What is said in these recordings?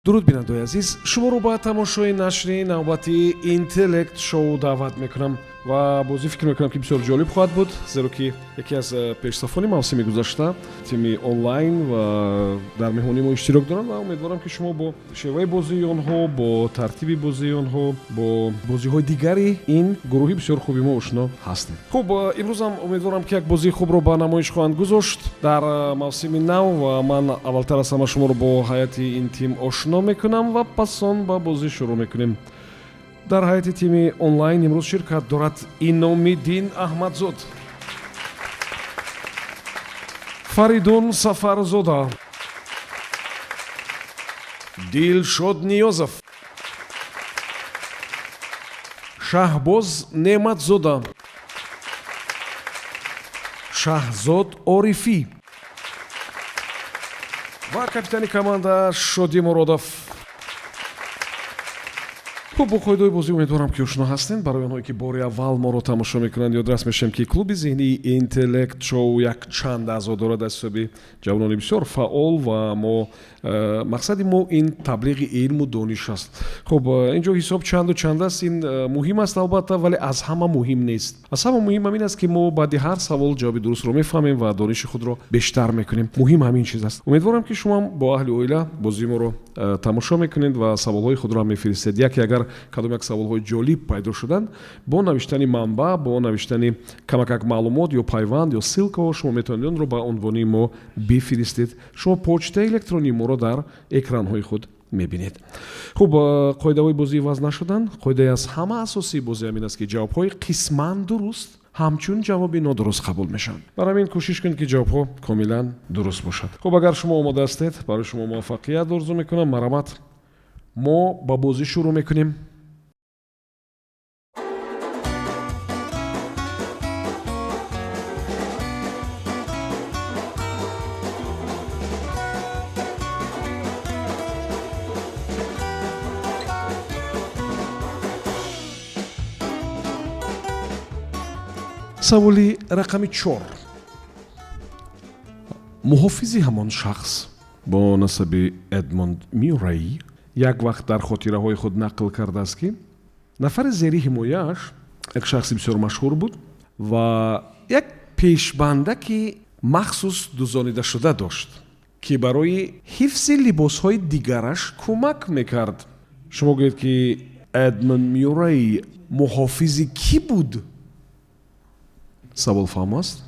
Дуруд, бинандаои азиз, шуморо ба тамошои нашри навбати Интеллект Шоу даъват мекунам ва бозӣ, фикр мекунам, ки бисёр ҷолиб хоҳад буд, зеро ки яке аз пешсафони мавсими гузашта, тими Онлайн, ва дар меҳмонии мо иштирок доранд ва умедворам, ки шумо бо шеваи бозии онҳо, бо тартиби бозии онҳо, бо бозиҳои дигари ин гурӯҳи бисёр хуби мо ошно ҳастед. Хуб, имрӯзам умедворам, ки як бозии хубро ба намоиш хоҳанд гузошт дар мавсими нав ва ман аввалтар аз ҳама шуморо бо ҳайати ин тим ошно мекунам ва пас он ба бозӣ шурӯъ мекунем. Дар ҳайати тими Онлайн имрӯз ширкат дорад Иномиддин Аҳмадзод, Фаридун Сафарзода, Дилшод Ниёзов, Шаҳбоз Неъматзода, Шаҳзод Орифӣ ва капитани команда Шодӣ Муродов. Хуб, бо қоидаҳои бозӣ умедворам, ки ошно ҳастем. Барои онҳое, ки бори аввал моро тамошо мекунанд, ёдрас мешавем, ки клуби зеҳнии Интеллект Шоу якчанд аъзо дорад аз ҳисоби ҷавонони бисёр фаъол ва мо мақсади мо ин таблиғи илму дониш аст. Хуб, ин ҷо ҳисоб чанду чанд аст, ин муҳим аст албатта, вале аз ҳама муҳим нест. Аз ҳама муҳим ҳамин аст, ки мо баъди ҳар савол ҷавоби дурустро мефаҳмем ва дониши худро бештар мекунем. Муҳим ҳамин чиз аст. Умедворам, ки шумоам бо аҳли оила бозии моро тамошо мекунед ва саволҳои худро ҳам мефиристед. Яке агар кадом як саволҳои ҷолиб пайдо шуданд, бо навиштани манбаъ, бо навиштани камакак маълумот ё пайванд ё ссылка ҳо шумо метавонед онро ба унвони мо бифиристед. Шумо почтаи электронии моро дар экранҳои худ мебинед. Хуб, қоидаҳои бозӣ иваз нашуданд. Қоидаи аз ҳама асосии бозӣ ҳамин аст, ки ҷавобҳои қисман дуруст ҳамчун ҷавоби нодуруст қабул мешаванд. Барои ҳамин кӯшиш кунед, ки ҷавобҳо комилан дуруст бошад. Хуб, агар шумо омода ҳастед, барои шумо муваффақият орзу мекунам. Марҳамат, мо ба бозӣ шурӯъ мекунем. Саволи рақами 4. Муҳофизи ҳамон шахс бо насаби Эдмонд Мюррей як вақт дар хотираҳои худ нақл кардааст, ки нафари зери ҳимояаш як шахси бисёр машҳур буд ва як пешбандаки махсус дузонидашуда дошт, ки барои ҳифзи либосҳои дигараш кӯмак мекард. Шумо гӯед, ки Эдмонд Мюррей муҳофизи кӣ буд? Савол фаҳм аст?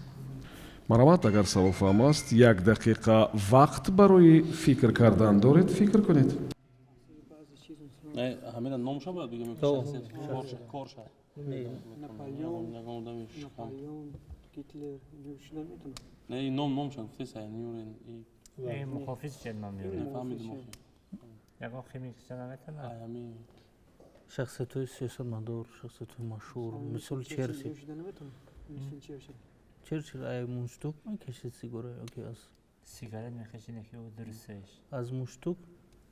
Марҳамат, агар савол фаҳм аст, як дақиқа вақт барои фикр кардан доред, фикр кунед. Не, ҳамина номша бояд бигем. О. Шахсият, корша. Наполеон. Ягон одами шикам. Наполеон, Гитлер шуда метавонад. Не, ин ном номша гуфтеса, Нюрен и Ин муҳофиз чӣ ном меёрад? Нафаҳмидим охи. Ягон химик чиza наметавонад? Ай, ҳамин. Шахсиятҳои сиёсатмадор, шахсиятҳои машҳур, мисол Черчил. Шуда наметавонад, Винстон Черчил. Черчил ай мундштук мекашид сигора ё ки аз Сигарет мекашид, ки ӯ дурусташ. Аз мундштук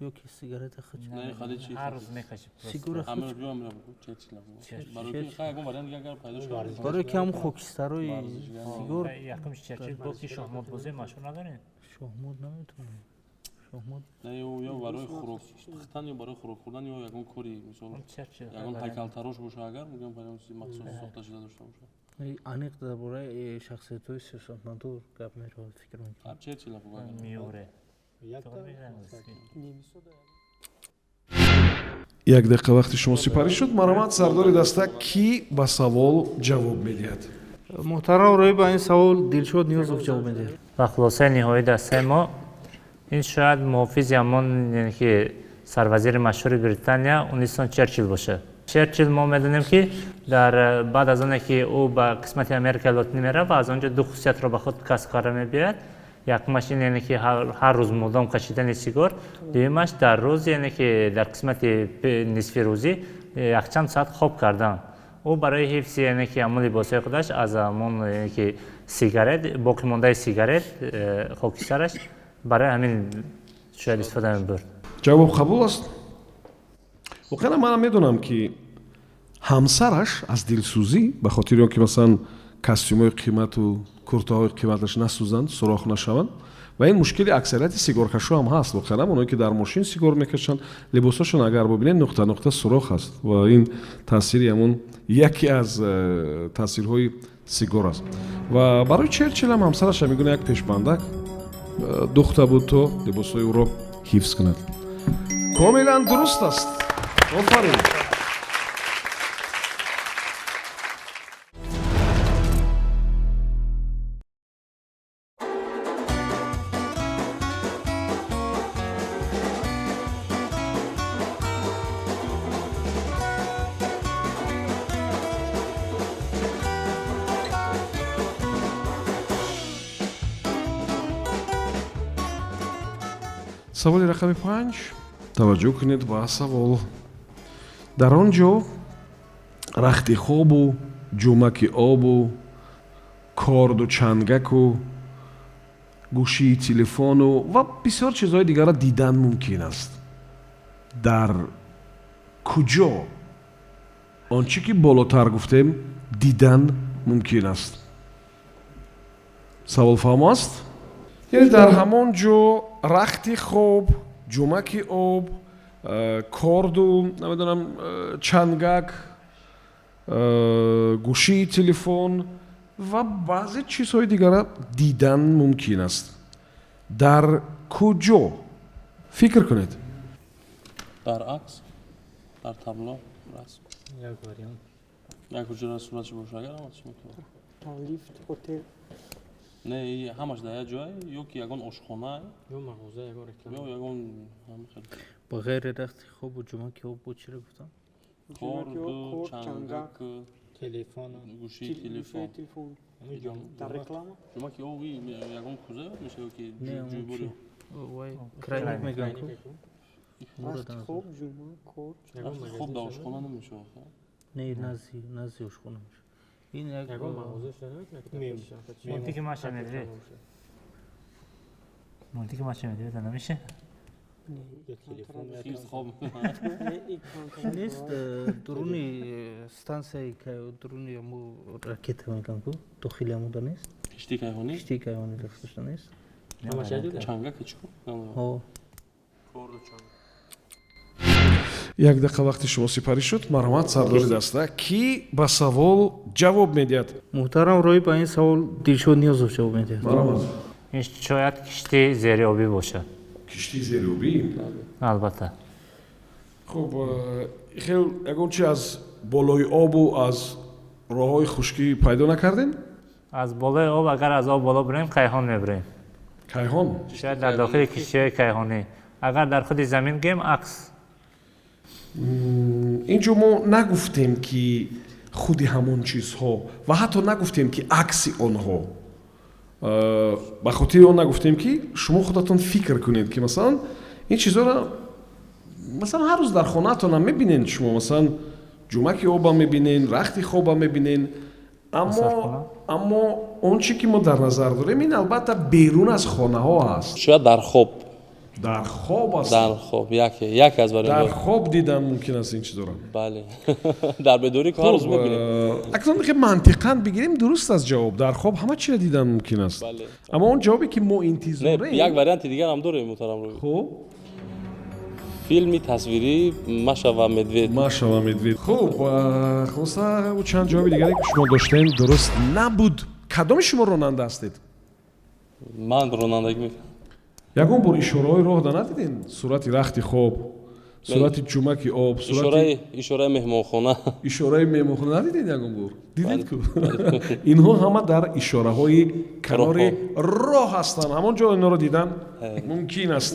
ё ки сигарета хич? Не, хади чи? Ҳар рӯз мекашид просто. Сигора. Ҳамин биё, ҳамин бугу, Черчилла бугу. Черчил. Барои ки хай ягон вариант дигар агар пайдо шавад. Барои ки ҳамн хокистарои Варзишгар. сигор. Якумш Черчил, бо ки шоҳмотбозии машҳур надорем? Шоҳмот наметавонад, шоҳмот. Не, ё барои хӯрок пухтан, ё барои хӯрок хӯрдан, ё ягон кори, мисол, Он Черчил. ягон ҳайкалтарош боша, агар мумкин ягон чизи махсус сохта шуда дошта боша. Аниқ дар бораи шахсиятҳои сиёсатмадор гап меравад, фикр мекунам. Ҳар Черчилла бугу агар. Миёре. Немисода. Як дақиқа вақти шумо сипарӣ шуд. Марҳамат, сардори даста, кӣ ба савол ҷавоб медиҳад? Муҳтарам роҳӣ, ба ин савол Дилшод Ниёзов ҷавоб медиҳад. Ва хулосаи ниҳоии дастаи мо ин шояд муҳофизи ҳамон, яъне ки сарвазири машҳури Британия Уинстон Черчил бошад. Черчил, мо медонем, ки дар баъд аз оне ки ӯ ба қисмати Америкаи Лотинӣ меравад ва аз он ҷо ду хусусиятро ба худ касб карда мебиёяд. Якумаш ин, яъне ки ҳар рӯз мудом кашидани сигор, дуюмаш дар рӯз, яъне ки дар қисмати нисфи рӯзӣ якчанд соат хоб кардан. Ӯ барои ҳифзи, яъне ки ҳамон либосҳои худаш аз ҳамон, яъне ки сигарет, боқимондаи сигарет, хокистараш, барои ҳамин шояд истифода мебурд. Ҷавоб қабул аст. Воқеан, манам медонам, ки ҳамсараш аз дилсӯзӣ, ба хотири он ки, масалан, Костюмҳои қимату куртаҳои қиматаш насӯзанд, сурох нашаванд. Ва ин мушкили аксарияти сигоркашҳо ҳам ҳаст воқеан. Оное ки дар мошин сигор мекашанд, либосҳошон агар бубинед, нуқта нуқта сурох аст, ва ин таъсири ҳамон яке аз таъсирҳои сигор аст. Ва барои Черчил ҳам ҳамсараш ҳамин як пешбандак духта буд, то либосҳои ӯро ҳифз кунад. Комилан дуруст аст, офарин. Саволи рақами 5. Таваҷҷӯҳ кунед ба савол. Дар он ҷо рахти хобу ҷумаки обу корду чангаку гӯшии телефону ва бисёр чизҳои дигарро дидан мумкин аст. Дар куҷо он чӣ ки болотар гуфтем дидан мумкин аст? Савол фаҳмо аст? Яъне дар ҳамон ҷо рахти хоб, ҷумаки об, корду, намедонам, чангак, гӯшии телефон ва баъзе чизҳои дигара дидан мумкин аст. Дар куҷо? Фикр кунед. Дар акс, дар табло, расм. Як вариант. Як ҳуҷра суратш боша, агар ҳама чӣ метавонад. Лифт, хотел. Не, ҳамаш дар як ҷой, ё ки ягон ошхона. Ё мағоза, ягон реклама. Ё ягон ҳама хел. Ба ғайри рахти хобу ҷумаки об бо чиро гуфтам? Корду, корд, чангак, телефон, гӯшии телефон. Телефон. Дар реклама. Ҷумаки об ягон куза меша ё ки Не, он ҷӯйбори? чи? Вай, краник мегӯям ку. Рахти хоб, ҷума, корд. Рахти хоб дар ошхона намешавад? Не, назди ошхона мешавад. Ин як Ягон мағоза шуда наметавонад? Мультики Маша Медведь. Мультики Маша Медведь намеша? Хирс хоб. Нест, дуруни станцияи, дуруни аму ракета мегӯям ку, дохили амуда нест. Киштии кайҳонӣ? Киштии кайҳонӣ дохилшуда нест. Ҳамаш як ҷода? Чангаки чӣ? Ҳо. Корду, чангак. Як дақиқа вақти шумо сипарӣ шуд. Марҳамат, сардори даста, кӣ ба савол ҷавоб медиҳад? Муҳтарам Роҳӣ, ба ин савол Дилшод Ниёзов ҷавоб медиҳад. Марҳамат. Ин шояд киштии зериобӣ бошад. Киштии зериобӣ? Албатта. Хуб, хел ягон чи аз болои обу аз роҳҳои хушкӣ пайдо накардем? Аз болои об, агар аз об боло бирем, кайҳон мебирем. Кайҳон. Шояд дар дохили киштиҳои кайҳонӣ. Агар дар худи замин гӯем, акс. Ин ҷо мо нагуфтем, ки худи ҳамон чизҳо, ва ҳатто нагуфтем, ки акси онҳо. Ба хотири он нагуфтем, ки шумо худатон фикр кунед, ки масалан ин чизҳоро масалан ҳар рӯз дар хонаатонам мебинед. Шумо масалан ҷумаки оба мебинен, рахти хоба мебинен, аммо он чӣ ки мо дар назар дорем, ин албатта берун аз хонаҳо аст. Шояд дар хоб. Дар хоб аст? Дар хоб яке аз Дар вариантҳо. хоб дидан мумкин аст ин чизҳоро? Бале, дар бедорӣ ҳар рӯз мебинем. Акнун ки мантиқан бигирем, дуруст аст ҷавоб, дар хоб ҳама чиро дидан мумкин аст. Бале. Аммо он ҷавобе ки мо Не, интизорем. Як варианти дигар ҳам дорем, муҳтарам Роҳӣ. Хуб. Филми тасвирӣ «Маша ва Медведь». «Маша ва Медведь». Хуб, хулоса, ӯ чанд ҷавоби дигаре ки шумо доштем, дуруст набуд. Кадоми шумо ронанда ҳастед? Ман ронандагӣ мекунам. Ягон бор ишораҳои роҳ да надидем? Сурати рахти хоб, сурати ҷумаки об, сурати Ишораи меҳмонхона. Ишораи меҳмонхона надидед ягон бор? Дидед ку. Инҳо ҳама дар ишораҳои канори роҳ ҳастанд, ҳамон ҷо инҳоро дидан мумкин аст.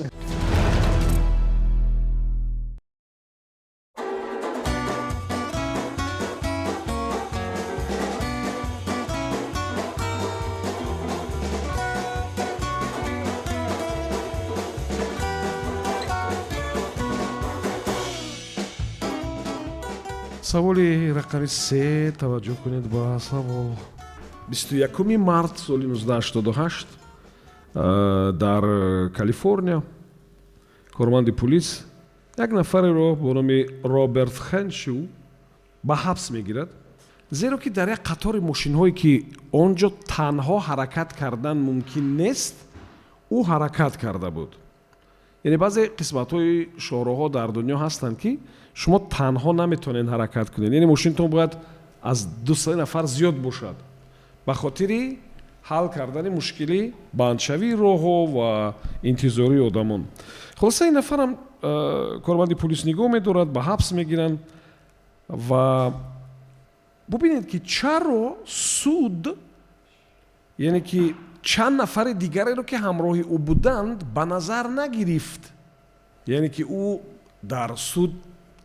Саволи рақами 3. Таваҷҷӯҳ кунед ба савол. 21 март соли 1988 дар Калифорния корманди пулис як нафареро бо номи Роберт Хеншиу ба ҳабс мегирад. Зеро ки дар як қатори мошинҳое, ки он ҷо танҳо ҳаракат кардан мумкин нест, ӯ ҳаракат карда буд. Яъне баъзе қисматҳои шоҳроҳҳо дар дунё ҳастанд, ки шумо танҳо наметавонед ҳаракат кунед, яъне мошинтон бояд аз ду-се нафар зиёд бошад, ба хотири ҳал кардани мушкили бандшавии роҳҳо ва интизории одамон. Хулоса, ин нафарам корманди пулис нигоҳ медорад, ба ҳабс мегиранд. Ва бубинед, ки чаро суд, яъне ки чанд нафари дигареро, ки ҳамроҳи ӯ буданд, ба назар нагирифт. Яъне ки ӯ дар суд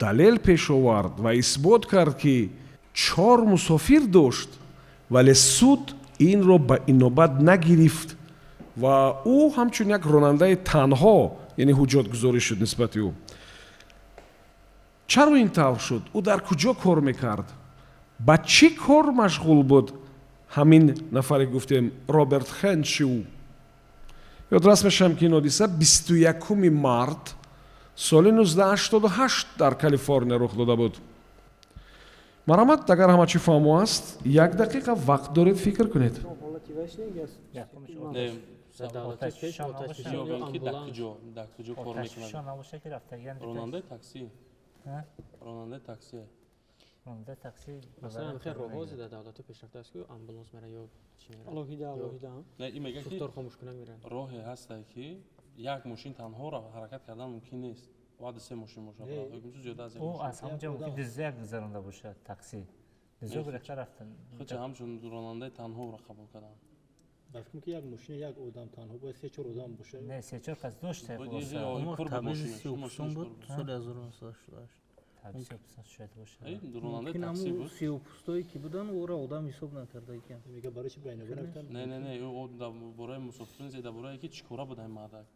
далел пеш овард ва исбот кард, ки чор мусофир дошт, вале суд инро ба инобат нагирифт ва ӯ ҳамчун як ронандаи танҳо, яъне ҳуҷҷатгузорӣ шуд нисбати ӯ. Чаро ин тавр шуд? Ӯ дар куҷо кор мекард, ба чӣ кор машғул буд ҳамин нафаре гуфтем, Роберт Хеншиу? Ёдрас мешавам, ки ин ҳодиса 21 март соли 1988 дар Калифорния рух дода буд. Марҳамат, агар ҳама чӣ фаҳмо аст, як дақиқа вақт доред, фикр кунед. Ҳолати вайш нест. Не, Дар давлати пеш Оташфишон оташфишон ё ё ки дар амбуланс. куҷо, дар куҷо кор мекунад? Оташфишон набошад, ки рафтагиан. Ронандаи такси. Ҳа? Ронандаи такси. Ронандаи такси. Масалан, хел роҳҳо дар давлати пешрафта аст, ки амбуланс мера ё чӣ мера. Алоҳида, алоҳида. Не, ин мегӯяд, ки Сӯхтор хомӯшкунак мера. роҳе ҳаста, ки як мошин танҳо ҳаракат кардан мумкин нест, бояд се мошин бошад, ҳукмчи зиёда аз як Ӯ мошин. аз ҳамон ҷо мумкин диззо гузаронда бошад, такси диззо гирифта рафтан. Худша ҳамчун ронандаи танҳо ӯро қабул карданд. Ба фикрам, ки як мошина як одам танҳо, бояд се чор одам бошад. Не, се-чор кас дошт. Бояд Хулоса. ё- Он вақт пур буд Табризи мошинаш, сиёҳпӯстон мошинаш буд, пур буд. соли 1988. Табризи сиёҳпӯстон шояд бошад. Эй, ронандаи Мумкин такси ҳамун буд. сиёҳпӯстое ки буданд, ӯро одам ҳисоб накарда екан. Мега, барои чи байнобай рафтан? Не, не, не, ӯ дар бораи мусофирон нест, дар борае ки чӣ кора буд ҳамин мардак,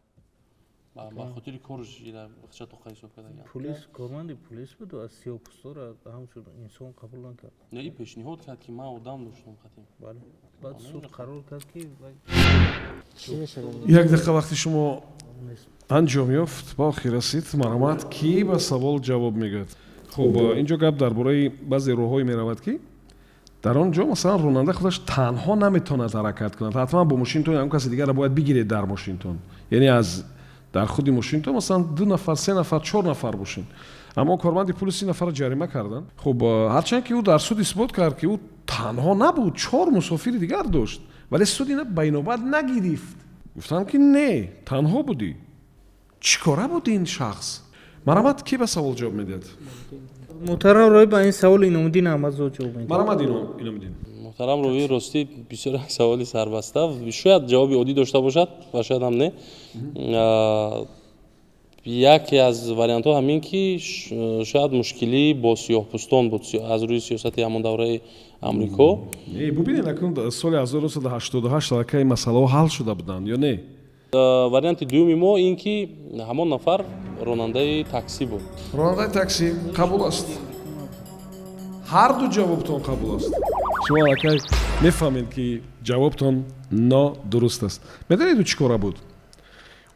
ба хотири корш ира худша тоқа ҳисоб кардагиам. Пулис, корманди пулис буду, аз сиёҳпӯстора ҳамчун инсон қабул накард. Не, и пешниҳод кард, ки ман одам доштам қатим. Бале, баъд суд қарор кард, ки вай Чӣ мешавад? Як дақиқа вақти шумо нест. анҷом ёфт, ба охир расид. Марҳамат, кӣ ба савол ҷавоб мегӯяд? Хуб, ин ҷо гап дар бораи баъзе роҳҳое меравад, ки дар он ҷо, масалан, ронанда худаш танҳо наметавонад ҳаракат кунад, ҳатман бо мошинтон ягон каси дигарро бояд бигиред дар мошинтон, яъне аз дар худи мошинтон, масалан, ду нафар, се нафар, чор нафар бошед. Аммо корманди пулис ин нафарро ҷарима карданд. Хуб, ҳарчанд ки ӯ дар суд исбот кард, ки ӯ танҳо набуд, чор мусофири дигар дошт, вале суд ина ба инобат нагирифт, гуфтанд, ки не, танҳо будӣ. Чӣ кора буд ин шахс? Марҳамат, кӣ ба савол ҷавоб медиҳад? Муҳтарам роҳӣ, ба ин савол Иномиддин Аҳмадзод ҷавоб медиҳад. Марҳамат, Иномиддин. Муҳтарам роҳӣ, ростӣ, бисёр як саволи сарбаста, шояд ҷавоби оддӣ дошта бошад ва шояд ҳам не. Яке аз вариантҳо ҳамин ки шояд мушкилӣ бо сиёҳпӯстон буд, аз рӯи сиёсати ҳамон давраи Амрико. Не, бубинед, акнун соли 1988 аллакай масъалаҳо ҳал шуда буданд ё не? Варианти дуюми мо ин ки ҳамон нафар ронандаи таксӣ буд. Ронандаи таксӣ қабул аст, ҳар ду ҷавобтон қабул аст. Шумо аллакай мефаҳмед, ки ҷавобтон нодуруст аст. Медонед, ӯ чӣ кора буд?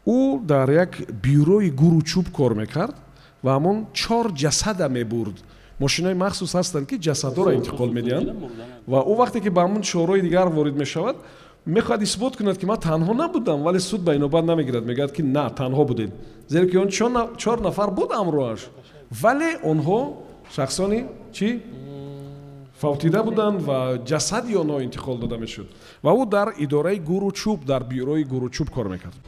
Ӯ дар як бюрои гуру чӯб кор мекард ва ҳамон чор ҷасада мебурд. Мошинои махсус ҳастанд, ки ҷасадҳоро интиқол медиҳанд, ва ӯ вақте ки ба ҳамон шоҳрои дигар ворид мешавад, мехоҳад исбот кунад, ки ман танҳо набудам, вале суд ба инобат намегирад, мегӯяд, ки на, танҳо будед, зеро ки он чор нафар буд ҳамроҳаш, вале онҳо шахсони чӣ фавтида буданд ва ҷасади онҳо интиқол дода мешуд. Ва ӯ дар идораи гуру чӯб, дар бюрои гуру чӯб кор мекард.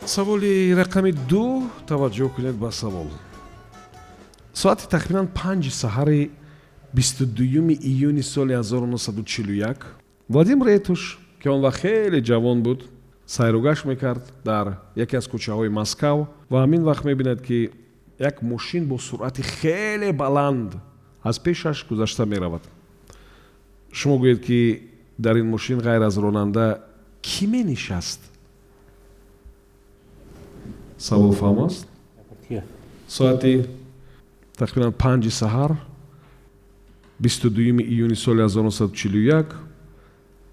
Саволи рақами 2. Таваҷҷӯҳ кунед ба савол. Соати тахминан 5 саҳари 22 июни соли 1941 Владимир Этуш, ки он вақт хеле ҷавон буд, сайругашт мекард дар яке аз кӯчаҳои Москав ва ҳамин вақт мебинад, ки як мошин бо суръати хеле баланд аз пешаш гузашта меравад. Шумо гӯед, ки дар ин мошин ғайр аз ронанда кӣ менишаст? Савол фаҳм аст? Соати тақрибан 5 саҳар 22 июни соли 1941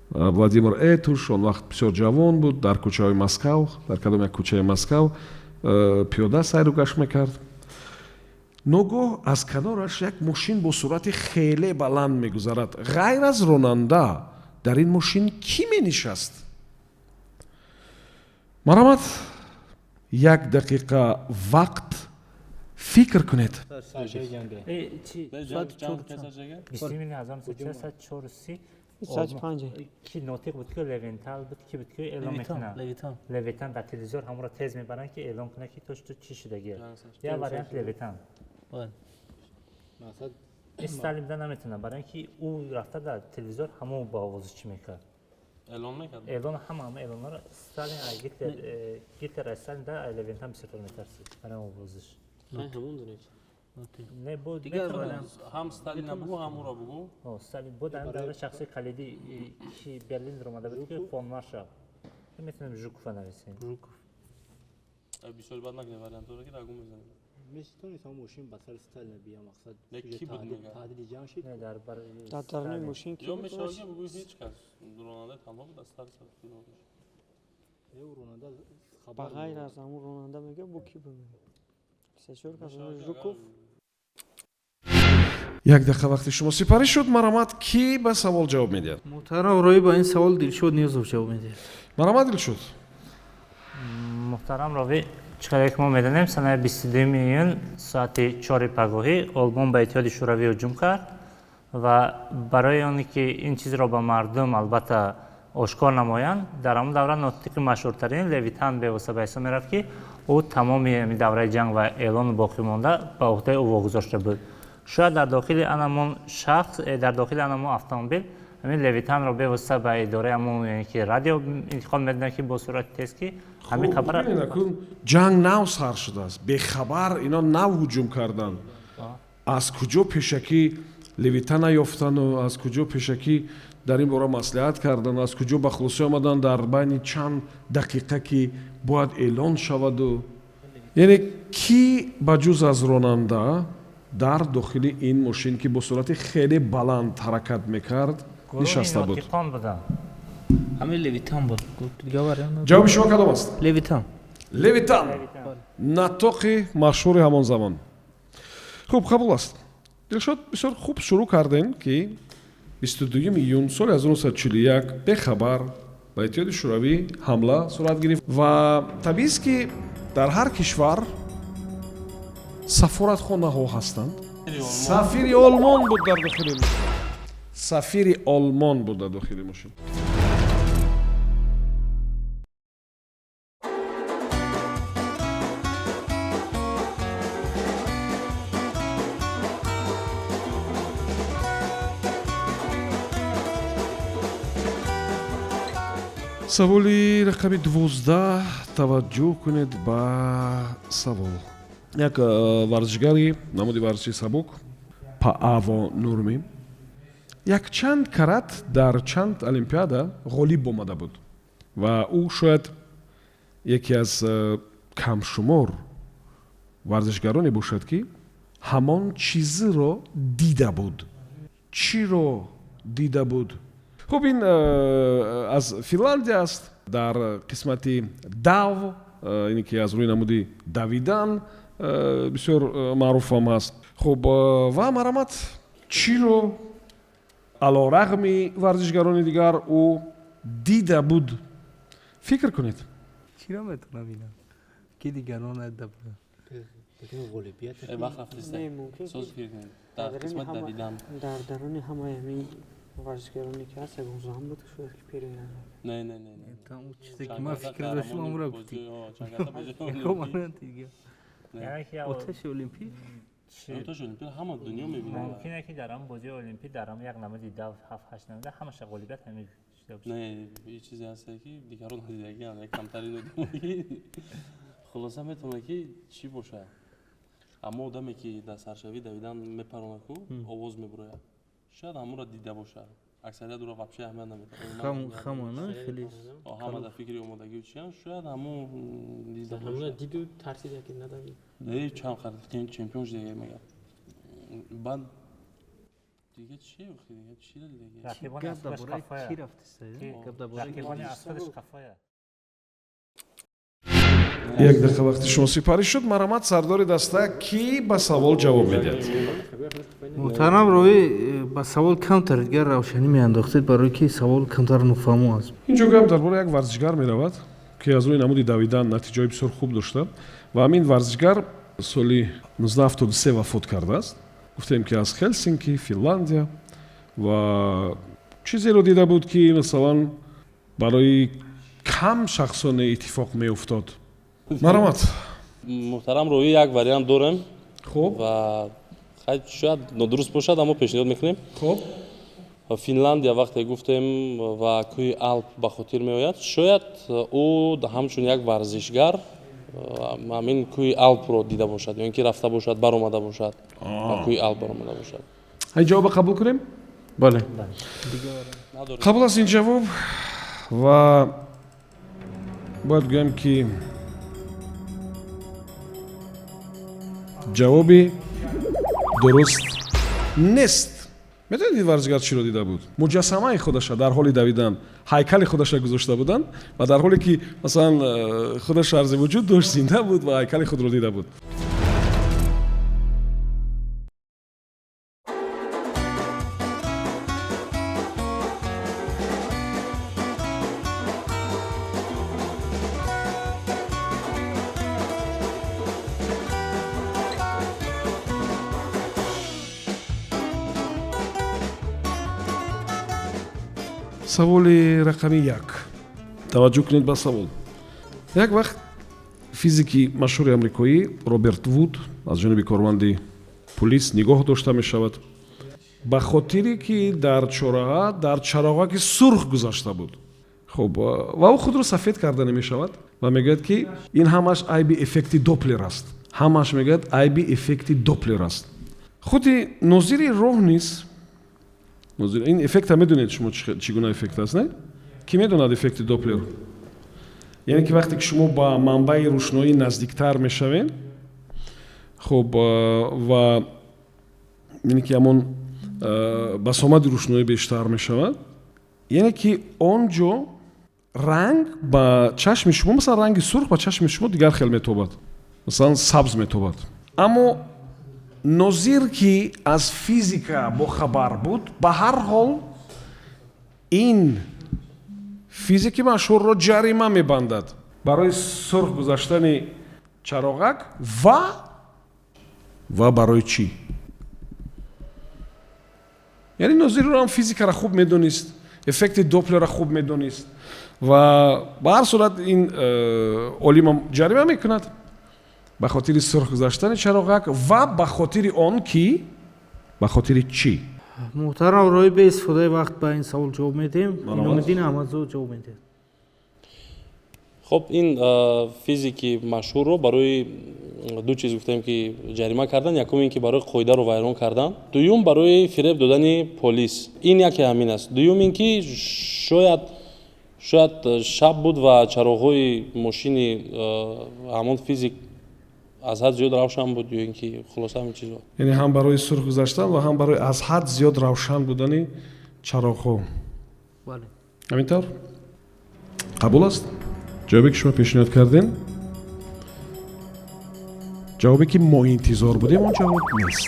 Владимир Этуш, он вақт бисёр ҷавон буд, дар кӯчаҳои Москав, дар кадом як кӯчаи Москав пиёда сайру гашт мекард. Ногоҳ аз канораш як мошин бо суръати хеле баланд мегузарад. Ғайр аз ронанда дар ин мошин кӣ менишаст? Марҳамат, як дақиқа вақт, фикр кунед. Саршави ҷанга. Чи? Ҷанг кай сар шуда? 1944. Соати 5. Ки нотиқ буд, ки Левентал буд, ки буд, ки эълон мекунад? Левитан. Левитан дар телевизор ҳамонро тез мебаранд, ки эълон кунад, ки то что чӣ шудагия. Як вариант Левитан. Мақсад. Сталин буда наметавонад, барои ин ки ӯ рафта дар телевизор ҳамон ба овози чӣ мекард? Эълон мекард. Эълон, ҳама ҳама эълонҳоро Сталин аз Гитлер, Гитлер аз Сталин да Левентан бисёртар метарсид барои овозиш. Ҳамон дунед. Не, бо Дигар метавонад. вариант. Ҳам Сталина бугӯ, ҳам ӯро бугӯ. О, Сталин буд, ҳамин давра шахси калидӣ, ки Берлин омада буд, ки фон маршал. Метавонем Жукова нависем. Жуков. Бисёр бад накунед вариантҳоро, ки рагу мезанем. Метавонед ҳамон мошин ба сари Сталина бия, мақсад. Не, уже ки буд мега? Таҳдиди ҷанг шид. Не, дар бар Дар даруни Сталин. мошин ки Ё буд? мешавад, ки бугӯ ҳеҷ кас, ронанда танҳо буд, аз тарс Э, ронанда Ба хабар ғайр аз ҳамун ронанда, мега, бо ки буд? Се чор кас. Жуков. Як дақиқа вақти шумо сипарӣ шуд. Марҳамат, кӣ ба савол ҷавоб медиҳад? Муҳтарам Роӣ, ба ин савол Дилшод Ниёзов ҷавоб медиҳад. Марҳамат, Дилшод. Муҳтарам ровӣ, чӣ қадар ки мо медонем, санаи 22 июн соати 4 пагоҳӣ Олмон ба Иттиҳоди Шӯравӣ ҳуҷум кард ва барои оне ки ин чизро ба мардум албатта ошкор намоянд, дар ҳамон давра нотиқи машҳуртарин Левитан бевосита ба ҳисоб мерафт, ки ӯ тамоми ҳамин давраи ҷанг ва эълону боқӣ монда ба уҳдаи ӯ вогузошта буд. Шояд дар дохили анамон шахс, дар дохили анамон автомобил ҳамин Левитанро бевосита ба идораи ҳамон, яъне ки радио интиқол медоданд, ки бо суръати тез ки ҳамин хабара. Бубинед, акун ҷанг нав сар шудааст, бехабар ино нав ҳуҷум карданд. Аз куҷо пешакӣ Левитана ёфтану аз куҷо пешакӣ дар ин бора маслиҳат кардан, аз куҷо ба хулосӣ омадан дар байни чанд дақиқа, ки бояд эълон шаваду, яъне кӣ ба ҷуз аз ронанда дар дохили ин мошин, ки бо суръати хеле баланд ҳаракат мекард, Гурӯҳи нишаста буд? нотиқон буданд. Ҳамин Левитан буд. Дигар вариант надорам. Ҷавоби шумо кадом аст? Левитан. Левитан, натоқи машҳури ҳамон замон. Хуб, қабул аст. Дилшод, бисёр хуб шурӯъ кардем, ки 22 июн соли 1941 бехабар ба Иттиҳоди Шӯравӣ ҳамла сурат гирифт ва табиист, ки дар ҳар кишвар сафоратхонаҳо ҳастанд. Сафири Олмон буд дар дохили мошин. Сафири Олмон буд дар дохили мошин. Саволи рақами 12. Таваҷҷӯҳ кунед ба савол. Як варзишгари намуди варзиши сабук Пааво Нурми якчанд карат дар чанд олимпиада ғолиб омада буд ва ӯ шояд яке аз камшумор варзишгароне бошад, ки ҳамон чизро дида буд. Чиро дида буд? Хуб, ин аз Финландия аст, дар қисмати дав, ине ки аз рӯи намуди давидан бисёр маъруфам ҳаст. Хуб, ва марҳамат, чиро ало рағми варзишгарони дигар ӯ дида буд? Фикр кунед. Чиро метавонам бинам, ки дигарон надида буданд? Ғолибият. Вақт рафтиста. Не, мумкин Соз фикр кунед. Дар дар қисмат ҳама- давидан. Дар даруни ҳамаи ҳамин варзишгароне ки ҳаст, ягон зан буд, шояд, ки пероянд. Не, не, не, не. Там он чизе ки ман фикр доштам, ҳамонро гуфтӣ. Чангарта бозиҳои Ягон олимпӣ. вариант дигар. Яъне ки Оташи олимпӣ. Оташи олимпӣ ҳама дунё мебинад. Мумкине, ки дар ҳамон бозии олимпӣ дар ҳамон як намуди дав, ҳафт ҳашт намуда, ҳамаша ғолибият ҳамин шуда бошад. Не, ин чизе ҳасте, ки дигарон надидагианд, як камтарин одамои. Хулоса, метавонад, ки чӣ бошад? Аммо одаме, ки дар саршавӣ давидан мепаронад ку, овоз мебурояд. Шояд ҳамонро дида бошад. Аксарият ӯро вообще аҳамият намедиҳад. Хам хама на хеле. Ҳама дар фикри омодагию чиян, шояд ҳамон дида Ҳамона бошад. диду тарсида, ки надавид. Не, чанд қадр чемпион шуда мегӯяд. Баъд Дига чи охи, дига чиро дидаги? Рақибони Гап аз дар худаш бораи қафоя. чӣ рафтиста? Ки? Гап дар бораи Рақибони аз худаш қафоя. Як дақиқа вақти шумо сипарӣ шуд. Марҳамат, сардори даста, кӣ ба савол ҷавоб медиҳад? Муҳтарам Роӣ, ба савол камтар дигар равшанӣ меандохтед, барое ки савол камтар нофаҳмо аст. Ин ҷо гап дар бораи як варзишгар меравад, ки аз рӯи намуди давидан натиҷаҳои бисёр хуб дошта, ва ҳамин варзишгар соли 1973 вафот кардааст. Гуфтем, ки аз Хелсинки, Финландия, ва чизеро дида буд, ки масалан барои кам шахсоне иттифоқ меуфтод. Марҳамат. Муҳтарам Роӣ, як вариант дорем. Хуб. Ва хай, шояд нодуруст бошад, аммо пешниҳод мекунем. Хуб. Финландия вақте гуфтем ва кӯҳи Алп ба хотир меояд. Шояд ӯ ҳамчун як варзишгар ҳамин кӯҳи Алпро дида бошад ё ин ки рафта бошад, баромада бошад, ба кӯҳи Алп баромада бошад. Ин ҷавоба қабул кунем? Бале. Надорем. Қабул аст ин ҷавоб, ва бояд гӯям, ки ҷавоби дуруст нест. Медонед, ин варзишгар чиро дида буд? Муҷассамаи худаша дар ҳоли давидан, ҳайкали худаша гузошта буданд, ва дар ҳоле ки масалан худаш арзи вуҷуд дошт, зинда буд ва ҳайкали худро дида буд. Саволи рақами 1. Таваҷҷӯҳ кунед ба савол. Як вақт физики машҳури амрикоӣ Роберт Вуд аз ҷониби корманди пулис нигоҳ дошта мешавад, ба хотире ки дар чораҳа дар чароғаки сурх гузашта буд. Хуб, ва ӯ худро сафед карда намешавад ва мегӯяд, ки ин ҳамаш айби эффекти Доплер аст. Ҳамаш, мегӯяд, айби эффекти Доплер аст. Худи нозири роҳ низ ин эффекта медонед шумо, чӣ гуна эффект аст, не? Кӣ медонад эффекти Доплер? Яъне ки вақте ки шумо ба манбаи рӯшноӣ наздиктар мешавед, хуб, ва яъне ки ҳамон басомади рӯшноӣ бештар мешавад, яъне ки он ҷо ранг ба чашми шумо, масалан ранги сурх ба чашми шумо дигар хел метобад, масалан сабз метобад. Аммо нозир, ки аз физика бохабар буд, ба ҳар ҳол ин физики машҳурро ҷарима мебандад барои сурх гузаштани чароғак ва барои чӣ? Яъне нозирро ҳам физикаро хуб медонист, эффекти Доплера хуб медонист, ва ба ҳар сурат ин олимам ҷарима мекунад ба хотири сурх гузаштани чароғак ва ба хотири он ки, ба хотири чӣ? Муҳтарам Роӣ, бе истифодаи вақт ба ин савол ҷавоб медиҳем. Марҳамат. Иномиддин Аҳмадзод ҷавоб медиҳад. Хуб, ин физики машҳурро барои ду чиз гуфтем, ки ҷарима кардан. Якум ин ки барои қоидаро вайрон кардан, дуюм барои фиреб додани полис. Ин яке ҳамин аст. Дуюм ин ки шояд шаб буд ва чароғҳои мошини ҳамон физик аз ҳад зиёд равшан буд ё ин ки хулоса ҳамин чизо. Яъне ҳам барои сурх гузаштан ва ҳам барои аз ҳад зиёд равшан будани чароғҳо. Бале. Ҳамин тавр, қабул аст ҷавобе, ки шумо пешниҳод кардем? Ҷавобе, ки мо интизор будем, он ҷавоб нест.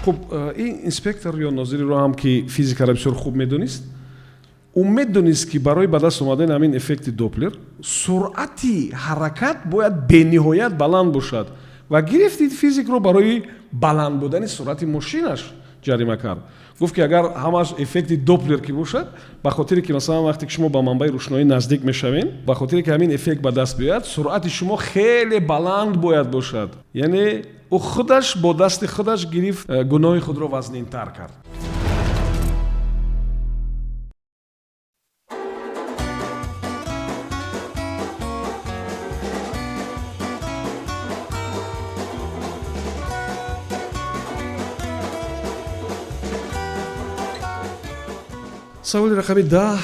Хуб, ин инспектор ё нозириро ҳам, ки физикаро бисёр хуб медонист, ӯ медонист, ки барои ба даст омадани ҳамин эффекти Доплер суръати ҳаракат бояд бениҳоят баланд бошад, ва гирифт ин физикро барои баланд будани суръати мошинаш ҷарима кард. Гуфт, ки агар ҳамаш эффекти Доплер ки бошад, ба хотире ки масалан вақте ки шумо ба манбаи рӯшноӣ наздик мешавед, ба хотире ки ҳамин эффект ба даст биёяд, суръати шумо хеле баланд бояд бошад. Яъне ӯ худаш бо дасти худаш гирифт, гуноҳи худро вазнинтар кард. Саволи рақами 10.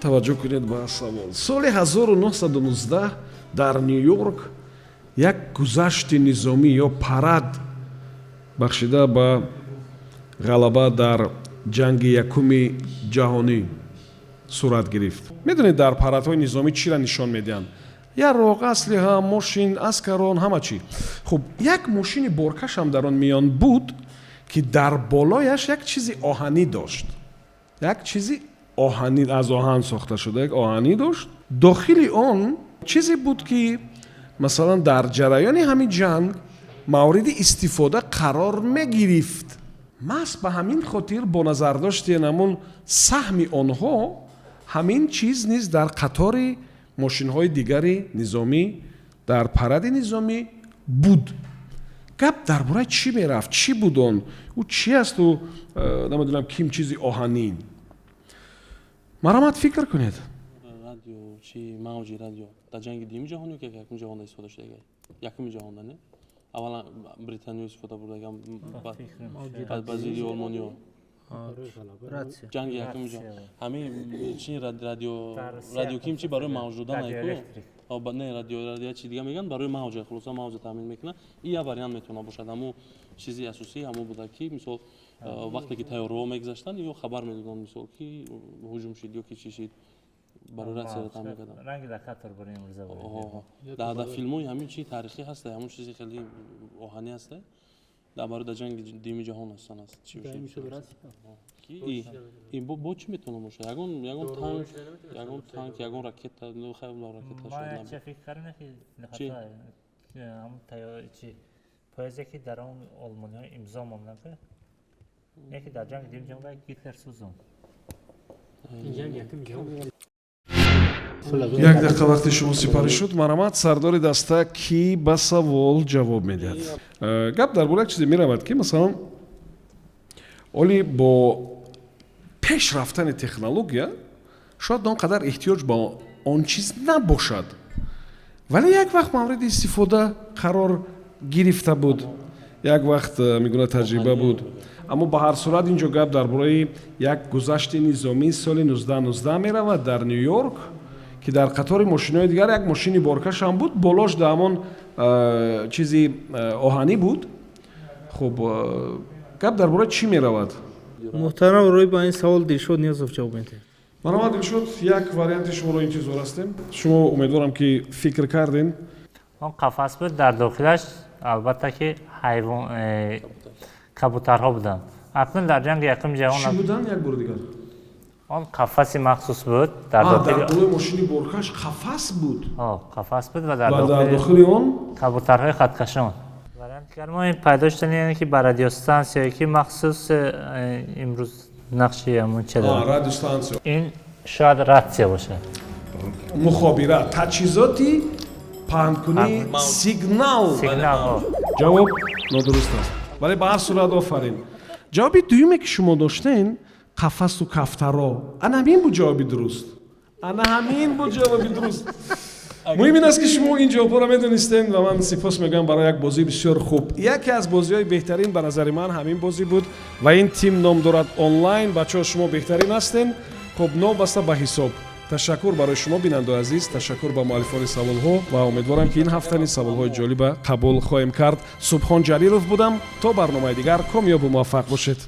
Таваҷҷӯҳ кунед ба савол. Соли 1919 дар Ню Йорк як гузашти низомӣ ё парад бахшида ба Ғалаба дар Ҷанги Якуми Ҷаҳонӣ сурат гирифт. Медонед, дар парадҳои низомӣ чиро нишон медиҳанд? Яроқ, аслиҳа, мошин, аскарон, ҳама чӣ. Хуб, як мошини боркашам дар он миён буд, ки дар болояш як чизи оҳанӣ дошт, як чизи оҳанӣ, аз оҳан сохта шуда, як оҳанӣ дошт. Дохили он чизе буд, ки масалан дар ҷараёни ҳамин ҷанг мавриди истифода қарор мегирифт. Маҳз ба ҳамин хотир, бо назардошти ҳамун саҳми онҳо, ҳамин чиз низ дар қатори мошинҳои дигари низомӣ дар паради низомӣ буд. Гап дар бораи чӣ мерафт? Чӣ буд он? Ӯ чӣ асту намедонам ким, чизи оҳанин. Марҳамат, фикр кунед. Радио чи, мавҷи радио дар Ҷанги Дуюми Ҷаҳон ё ки Якуми Ҷаҳонда истифода шуда? Якуми ҷаҳонда не, аввалан Британиё истифода бурдагам, баъд ба зидди олмониё. Ҷанги Якуми ҷаҳон ҳамин чи, радио, радио ким чи барои мавҷ додан айку, не, радио, радио чи дига мегӯянд, барои мавҷа, хулоса, мавҷа таъмин мекунад. И як вариант метавона бошад. Ҳамун чизи асосӣ ҳамон буда, ки мисол вақте ки тайёраҳо мегузаштанд, ё хабар медоданд, мисол, ки ҳуҷум шид ё ки чӣ шид, барои ратсияро таъмин карданд. Ранги локатор бурем имрӯза. Дар филмҳои ҳамин чи таърихӣ ҳаста, ҳамун чизи хеле оҳанӣ ҳаста, дар барои дар Ҷанги Дуюми Ҷаҳон ҳастан аст. Ин бо чӣ метавона бошад? Ягон танк, ягон танк, ягон ракета? Ракета фикр кардем, ки ҳамун чи поязе, ки дар он олмониҳо имзо монданд, яке дар Ҷанги Дуюми Ҷаҳон Гитлер сӯзонд. Ҷанги Якуми Ҷаҳон. Як дақиқа вақти шумо сипарӣ шуд. Марҳамат, сардори даста, кӣ ба савол ҷавоб медиҳад? Гап дар бораи як чизе меравад, ки масалан оли бо пеш рафтани технология шояд он қадар эҳтиёҷ ба он чиз набошад, вале як вақт мавриди истифода қарор гирифта буд, як вақт мегӯна таҷриба буд. Аммо ба ҳар сурат ин ҷо гап дар бораи як гузашти низомии соли 1919 меравад дар Ню Йорк, ки дар қатори мошинои дигар як мошини боркаш ҳам буд, болош да ҳамон чизи оҳанӣ буд. Хуб, гап дар бораи чӣ меравад? Муҳтарам Роҳӣ, ба ин савол Дилшод Ниёзов ҷавоб медиҳад. Марҳамат, Дилшод, як варианти шуморо интизор ҳастем. Шумо, умедворам, ки фикр кардем. Он қафас буд, дар дохилаш албатта ки ҳайвон, кабутарҳо буданд. Акнун дар Ҷанги Якуми Ҷаҳон Чӣ буданд, як бори дигар? Он қафаси махсус буд дар Дар болои мошини боркаш қафас буд? Қафас буд ва дар дохили он кабутарҳои хаткашон. Варианти дигар мо ин пайдо шудани, яъне ки ба радиостансияе, ки махсус имрӯз нақши ҳамон че дорад. Радиостансия. Ин шояд ратсия бошад. Мухобира, таҷҳизоти паҳнкунии сигнал. Сигнал. Ҷавоб нодуруст аст, вале ба ҳар сурат офарин. Ҷавоби дуюме, ки шумо доштен, қафасу кафтаро, ана ҳамин буд ҷавоби дуруст, ана ҳамин буд ҷавоби дуруст. Муҳим ин аст, ки шумо ин ҷавобҳоро медонистем ва ман сипос мегӯям барои як бозии бисёр хуб. Яке аз бозиҳои беҳтарин ба назари ман ҳамин бозӣ буд ва ин тим ном дорад Онлайн. Бачаҳо, шумо беҳтарин ҳастем. Хуб, новобаста ба ҳисоб, ташаккур барои шумо, бинандаои азиз, ташаккур ба муаллифони саволҳо ва умедворам, ки ин ҳафта низ саволҳои ҷолиба қабул хоҳем кард. Субҳон Ҷалилов будам. То барномаи дигар комёбу муваффақ бошед.